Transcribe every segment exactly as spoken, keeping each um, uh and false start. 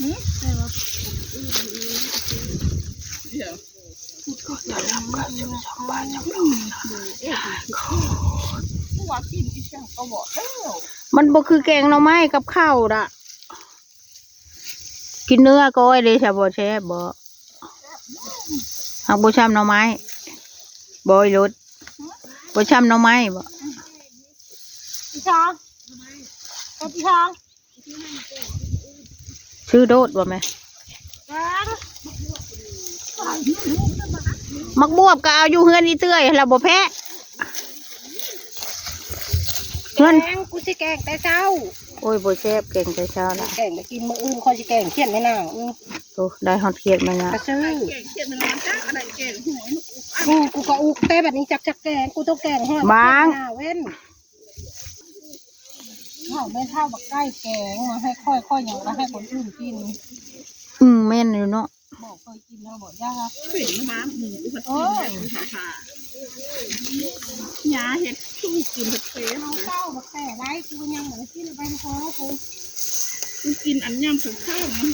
เดี๋ยว มันบ่คือแกงหน่อไม้กับข้าวดะ กินเนื้อก้อยเด้ซะ บ่แซ่บบ่ หากบ่ช่ำหน่อไม้ บ่อีหลด บ่ช่ำหน่อไม้บ่ พี่ช้าง พี่ช้าง ซื้อโดดบ่แม่ หมากบวบก็เอาอยู่เฮือนอีเตื้อย เราบ่แพ้ เฮือน แกง กูสิแกงแต่เช้า โอ้ย บ่แซ่บแกงแต่เช้านะ แกงไปกินมื้ออื่น ข้อยสิแกงเขียดแม่นาง อือ โอ้ ได้ฮอดเขียดแม่นาง กระซื้อ แกงเขียดแม่นางจ้า อะไรแกงหอย อือ กูก็อุกแต่บัดนี้จัก จักแกง กูต้องแกงฮอด บาง เขียดแม่นางเว้น เฮาแม่นเฒ่าบักไก่แกงมาให้ข้อย ข้อยยังมาให้คนอื่นกิน อืม แม่นอยู่เนาะ บ่เคยกินแล้วบ่ย่า เป็นมาหมู โอ้ย ยาเฮ็ดสู้กินเผ็ดๆ เฮาเฒ่าบักแต่ไว้ กูยังบ่ได้กิน ไปขอกู กูกินอันยำข้าวๆ มัน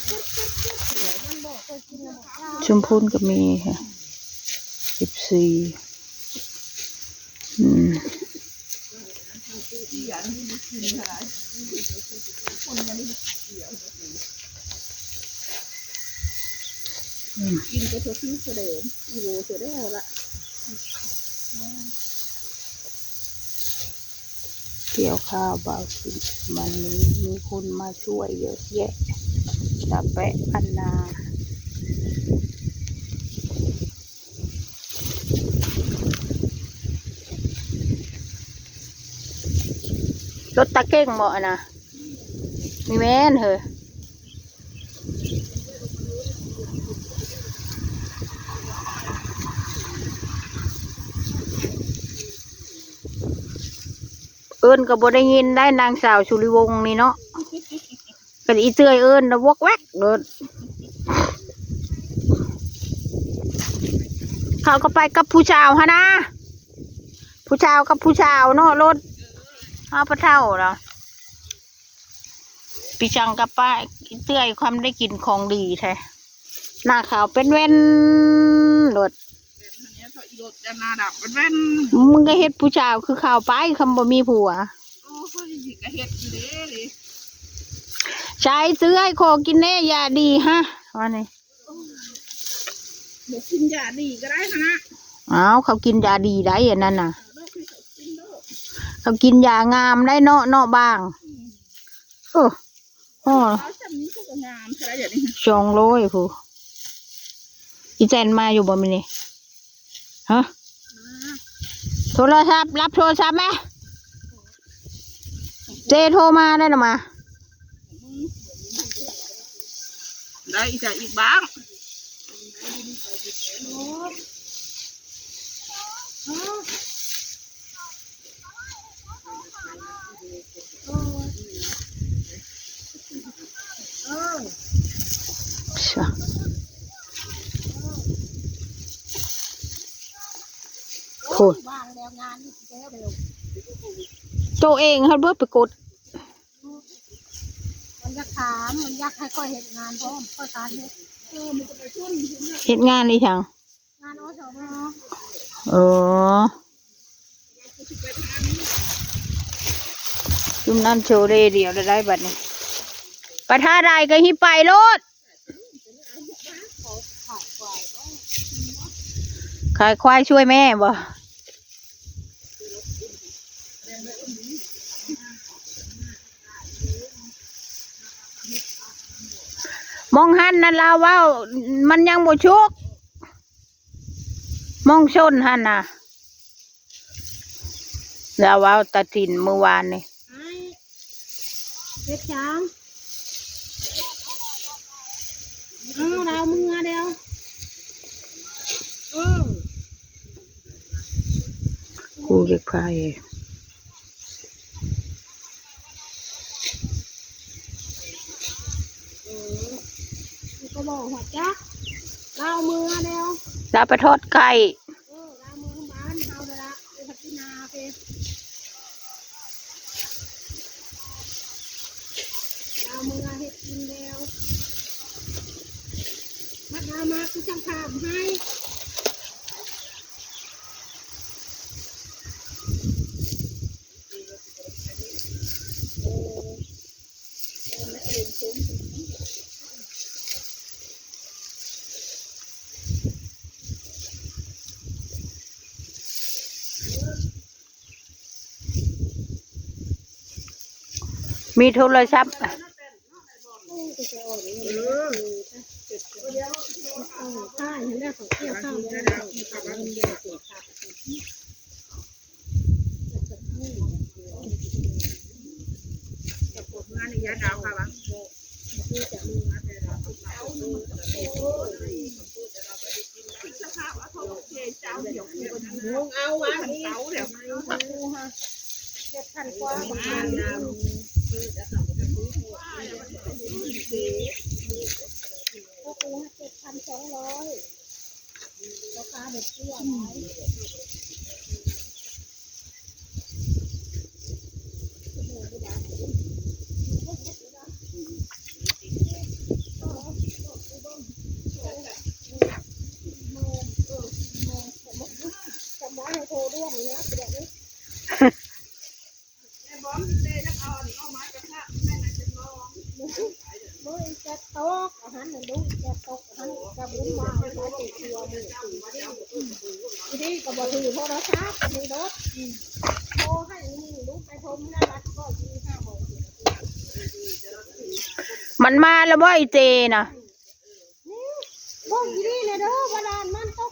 มันบ่เคยกินแล้วบ่ย่า ชุมพลก็มีค่ะ สิบสี่ อืม กินก็เธอซื้อเสดมอีโวเสดแล้วละ เกี่ยวข้าวเบากิน วันนี้มีคนมาช่วยเยอะแยะ ตะแปะพันนา รถตะเก่งบ่อะนะ มีแม่นเฮ้ย เอิ้นก็บ่ได้ยินได้นางสาวสุริวงศ์นี่เนาะ กันอีเตื้อยเอิ้นนะวอกแวกโลด เขาก็ไปกับผู้สาวหั้นนะ ผู้สาวกับผู้สาวเนาะโลด เฮาปะเฒ่าแล้ว พี่ช่างกับป้าอีเตื้อยความได้กินของดีแท้ หน้าขาวเป็นแว่นโลด เป็นอันเนี้ยเธออีโลดจะหน้าดำเป็นแว่น มึงก็เฮ็ดผู้สาวคือเขาไป คำบ่มีผัว โอ้ย ก็เฮ็ดอยู่เด้เลย ใช้เตื้อยขอกินแน่ยาดีฮะ ว่านี่ บ่กินยาดีก็ได้นะ อ้าว เขากินยาดีได้อันนั้นน่ะ เอาโลดให้เขากินโลด เขากินยางามได้เนาะ เนาะบาง อืม โอ้ โอ้ เอาจำนี้เขาก็งามซะแล้วอย่างนี้ สองร้อยผู้ อีแจนมาอยู่บ่มื้อนี้ ฮะ มา โทรศัพท์ รับโทรศัพท์ไหม เจโทรมาได้หรอมา ได้อีกจ้ะอีกบ้าง โอ้ย วางแล้วงานนี่แก้วเดียว ตัวเองเขาเบิดไปกด มันอยากถาม มันอยากให้ข้อยเฮ็ดงานพร้อม ข้อยการเฮ็ด เฮ็ดงานอีหยัง งาน อสม. เออ จุ่มนั่นโชว์เด้เดียวได้บัดนี้ ไปท่าใดก็หิไปโลด ขายควายช่วยแม่บ่ มองหันนั่นลาวเว้า มันยังบ่ชุก มองชนหันน่ะ ลาวเว้าตาถิ่นเมื่อวานนี่ ไอ้ เฮ็ดหยัง อ้าว ลาวเมือเดียว เออ กูเก็บผ้าเอง เออ กูก็บอกหัวจัก ลาวเมือเดียว ลาวไปทอดไก่ เออ ลาวเมือบ้านเฮาเด้อละ ไปพัฒนาไป ลาวเมือเฮ็ดกินแล้ว มามากูจังถามให้ มีโทรศัพท์ มันมาแล้วบ่อีเจนะ บอกอีนี่เลยเด้อว่าดานมันตก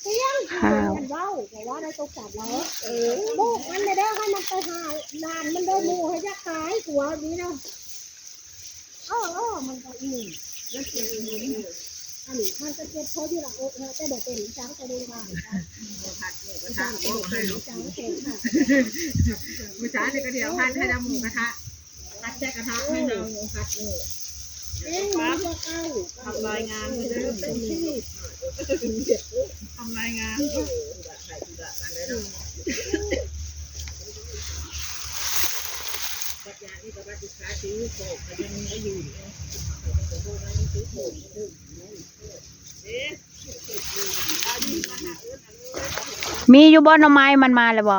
เตี้ยง อ้าว มันเว้าแต่ว่าได้ตกสามร้อย เออ บอกมันเลยเด้อให้มันไปหาดานมันเด้อ หมู่ให้ยักษ์ตายกลัวนี้เนาะ เออเออมันก็อีนี่ อันนี้มันก็เจ็บคออยู่ละอกนะ แต่บอกเป็นจังไปโรงพยาบาล ผัดหมูกระทะ จังไปบอกเป็นจังเจ็บค่ะ มื้อเช้านี่ก็เดี๋ยวผัดให้ดำหมูกระทะ ผัดใส่กระทะให้เราผัดเลย เอ้ยมันพวกเอ้า ทำรายงานไปเลย เป็นที่ ทำรายงาน มีอยู่บ่หน่อไม้มันมาแล้วบ่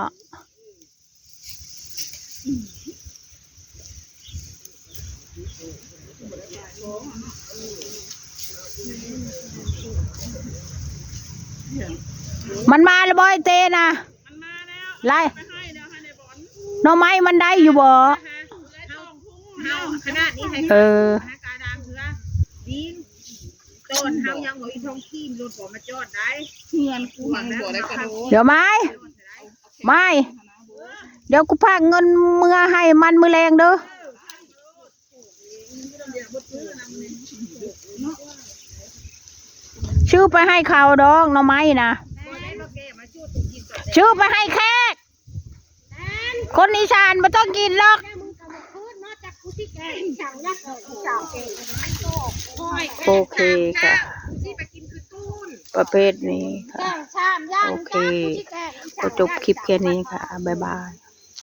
มันมาแล้วบ่ไอ้เจนะ มันมาแล้ว ไล่ ไปให้เดี๋ยวให้ในบอล หน่อไม้มันได้อยู่บ่ เฮาขนาดนี้ให้ เออ หากาดามเถื่อ ดีน ต้นเฮายังบ่อีทองขีมรถบ่มาจอดได้ เฮือนกูหังบ่ได้กระโดด เดี๋ยวไม้ ไม้ เดี๋ยวกูฝากเงินเมือให้มันมื้อแลงเด้อ ซื้อไปให้เขาดอกหน่อไม้นะ ซื้อไปให้แขก คนอีสานบ่ต้องกินหรอก โอเคค่ะ ประเภทนี้ค่ะ โอเค ก็จบคลิปแค่นี้ค่ะ บ๊ายบาย